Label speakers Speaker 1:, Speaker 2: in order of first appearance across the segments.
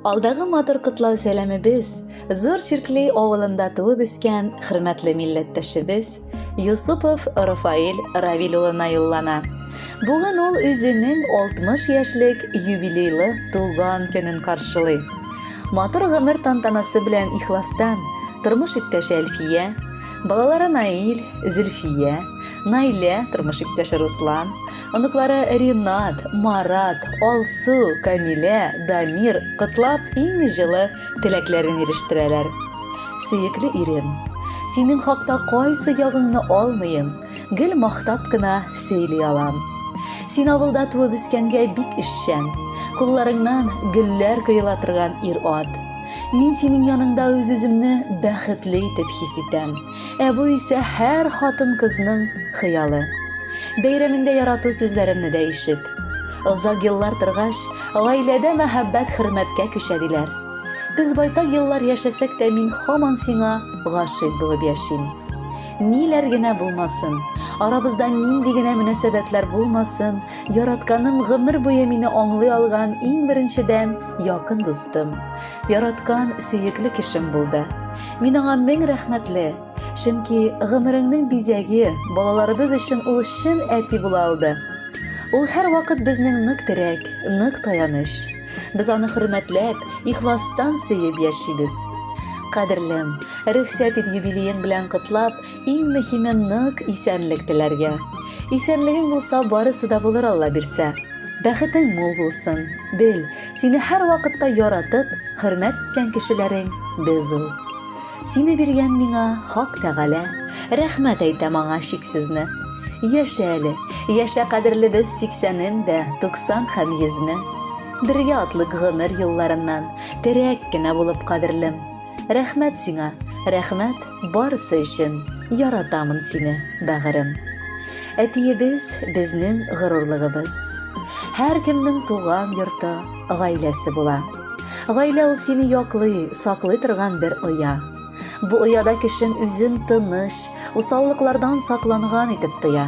Speaker 1: Алдагы матур котлау сәламебез Зур Чиркли авылында туып үскән хөрмәтле милләттәшебез Юсупов Рафаэль Равил улына юллана. Бүген ул үзенең 60 яшьлек юбилейлы туган көнен каршылый. Матур гомер тантанасы белән ихластан тормыш иптәше Әлфия, балалары Наил, Зөлфия, Наилә, тормыш иптәше Руслан, оныклары Ринат, Марат, Алсу, Камилә, Дамир котлап иң җылы теләкләрен ирештерәләр. Сөекле ирем, синең хакта кайсы ягыңны алмыйм, гел мактап кына сөйли алам. Син авылда туып үскәнгә бик эшчән, кулларыңнан гөлләр коела торган ир-ат. Мин синең яныңда үз-үземне бәхетле итеп хис итәм. Ә бу исә һәр хатын-кызның хыялы. Бәйрәмеңдә ярату сүзләремне дә ишет. Озак еллар торгач, гаиләдә мәхәббәт хөрмәткә күчә диләр. Без байтак еллар яшәсәк тә, мин һаман сиңа гашыйк булып яшим. Ниләр генә булмасын, арабызда нинди генә мөнәсәбәтләр булмасын, яратканым гомер буе мине аңлый алган иң беренчедән якын дустым, яраткан сөекле кешем булды. Мин аңа мең рәхмәтле, чөнки гомереңнең бизәге, балаларыбыз өчен ул чын әти була алды. Ул һәрвакыт безнең нык терәк, нык таяныч. Без аны хөрмәтләп, ихластан сөеп яшибез. Кадерлем, рөхсәт ит юбилеең белән котлап, иң мөһиме нык исәнлек теләргә. Исәнлегең булса, барысы да булыр Алла бирсә. Бәхетең мул булсын. Бел, сине һәрвакытта яратып, хөрмәт иткән кешеләрең без ул. Сине биргән миңа Хак Тәгалә, рәхмәт әйтәм аңа чиксезне. Яшә әле, яшә кадерлебез сиксәнен дә, 90 һәм йөзне. Бергә атлыйк гомер юлларыннан, терәк кенә булып кадерлем. Рәхмәт сиңа, рәхмәт барысы өчен, яратамын сине, бәгырем. Әтиебез, безнең горурлыгыбыз. Һәркемнең туган йорты, гаиләсе була. Гаилә ул сине яклый, саклый торган бер оя. Бу ояда кешен үзен тыныч, усаллыклардан сакланган итеп тоя.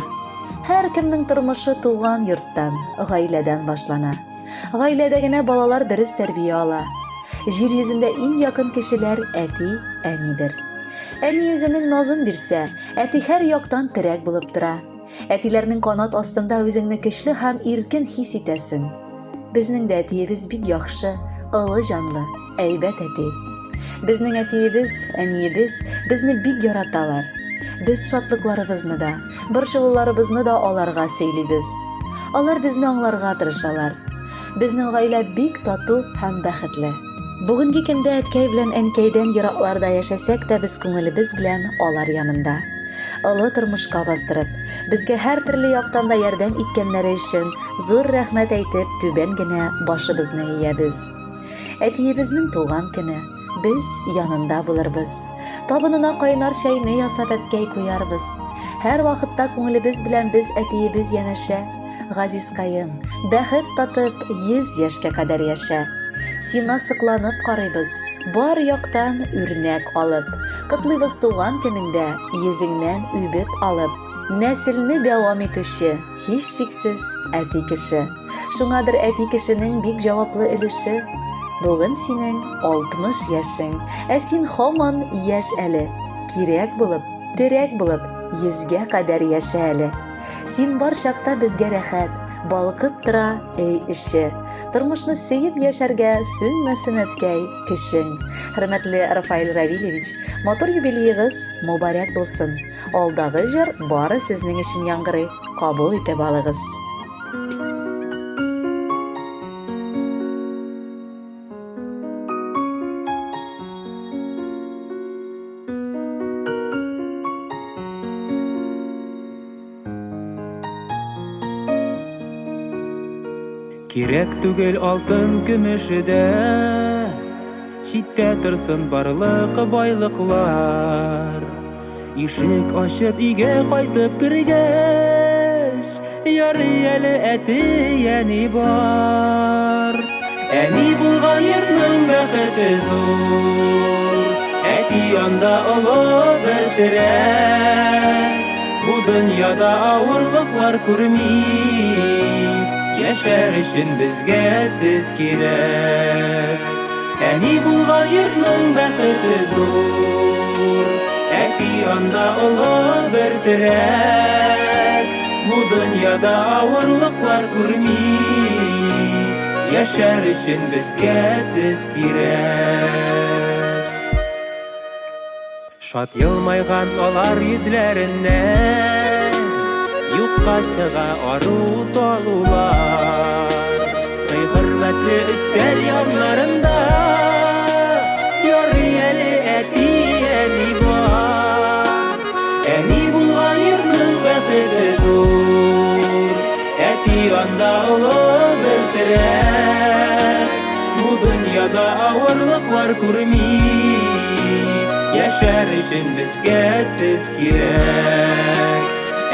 Speaker 1: Һәркемнең тормышы туган йорттан, гаиләдән башлана. Гаиләдә генә балалар дөрес тәрбия ала. Җир йөзендә иң якын кешеләр әти, әнидер. Әни үзенең назын бирсә, әти һәр яктан терәк булып тора. Әтиләрнең канат астында үзеңне көчле һәм иркен хис итәсең. Безнең дә әтиебез бик яхшы, олы җанлы, әйбәт әти. Безнең әтиебез, әниебез безне бик яраталар. Без шатлыкларыбызны да, борчылуларыбызны да аларга сөйлибез. Алар безне аңларга тырышалар. Безнең гаилә бик тату һәм бәхетле. Бүгенге көндә әткәй белән әнкәйдән еракларда яшәсәк тә без күңелебез белән алар янында. Олы тормышка бастырып, безгә һәртөрле яктан да ярдәм иткәннәре өчен зур рәхмәт әйтеп түбән генә башыбызны иябез. Әтиебезнең туган көне, без янында булырбыз. Табынына кайнар чәйне ясап әткәй куярбыз. Һәрвакытта күңелебез белән без әтиебез янәшә. Газизкаем, бәхет татып, 100 яшькә кадәр яшә. Сиңа сокланып карыйбыз, бар яктан үрнәк алып. Котлыйбыз туган көнеңдә, йөзеңнән үбеп алып. Нәселне дәвам итүче, һичшиксез, әти кеше. Шуңадыр әти кешенең бик җаваплы өлеше. Бүген синең 60 яшең, ә син һаман яшь әле. Кирәк булып, терәк булып, йөзгә кадәр яшә әле. Син бар чакта безгә рәхәт, балкып тора өй эче. Тормышны сөеп яшәргә сүнмәсен әткәй, көчең. Хөрмәтле Рафаэль Равилевич, матур юбилеегыз мобарәк булсын. Алдагы җыр бары сезнең өчен яңгырый, кабул итеп алыгыз.
Speaker 2: Кирәк түгел алтын көмеше дә, Читтә торсын барлык байлыклар. Ишек ачып өйгә кайтып кергәч, Ярый әле әти, әни бар. Әни булган йортның бәхете зур, Әти анда олы бер терәк. Бу дөньяда авырлыклар күрми, Яшәр өчен безгә сез кирәк. Әни булган йортның бәхете зур. Әти анда олы бер терәк. Бу дөньяда авырлыклар күрми. Яшәр өчен безгә сез кирәк. Шат елмайган алар йөзләреннән Юкка чыга ару талулар. Сый-хөрмәтле өстәл яннарында Ярый әле әти-әни бар. Әни булган йортның бәхете зур. Әти анда олы бер терәк. Бу дөньяда авырлыклар күрми. Яшәр өчен безгә сез кирәк.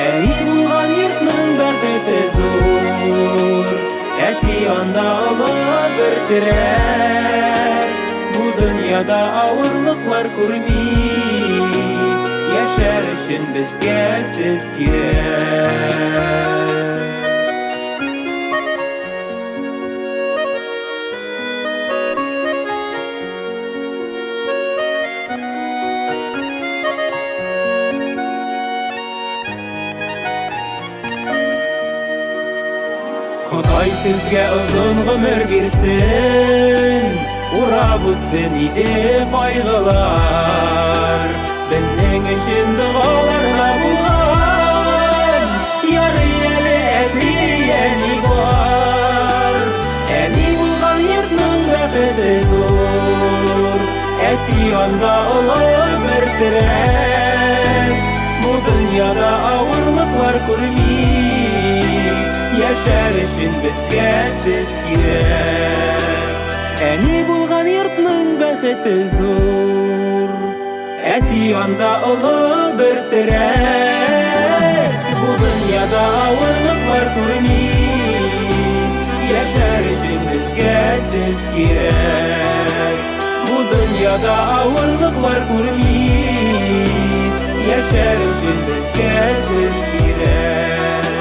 Speaker 2: Әни булган йортның бәхете зур. Әти анда олы бер терәк. Бу дөньяда авырлыклар күрми. Яшәр өчен безгә сез кирәк. Ходай сезгә озын гомер бирсен, урап үтсен иде кайгылар. Безнең өчен догаларда булган, ярый әле әти-әни бар. Әни булган йортның бәхете зур. Әти анда олы бер терәк. Бу дөньяда авырлыклар күрми. Яшәр өчен безгә сез кирәк. Әни булган йортның бәхете зур. Әти анда олы бер терәк. Бу дөньяда авырлыклар күрми. Яшәр өчен безгә сез кирәк. Бу дөньяда авырлыклар күрми. Яшәр өчен безгә сез кирәк.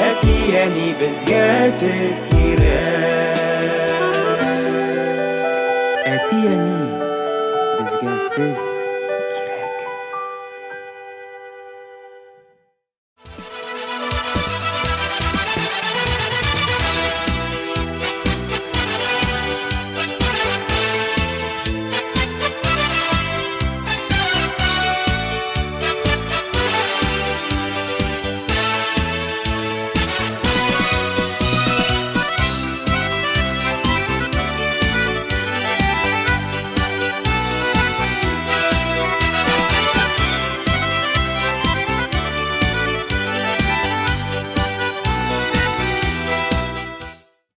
Speaker 2: Әти-әни безгә сез кирәк. Әти-әни безгә сез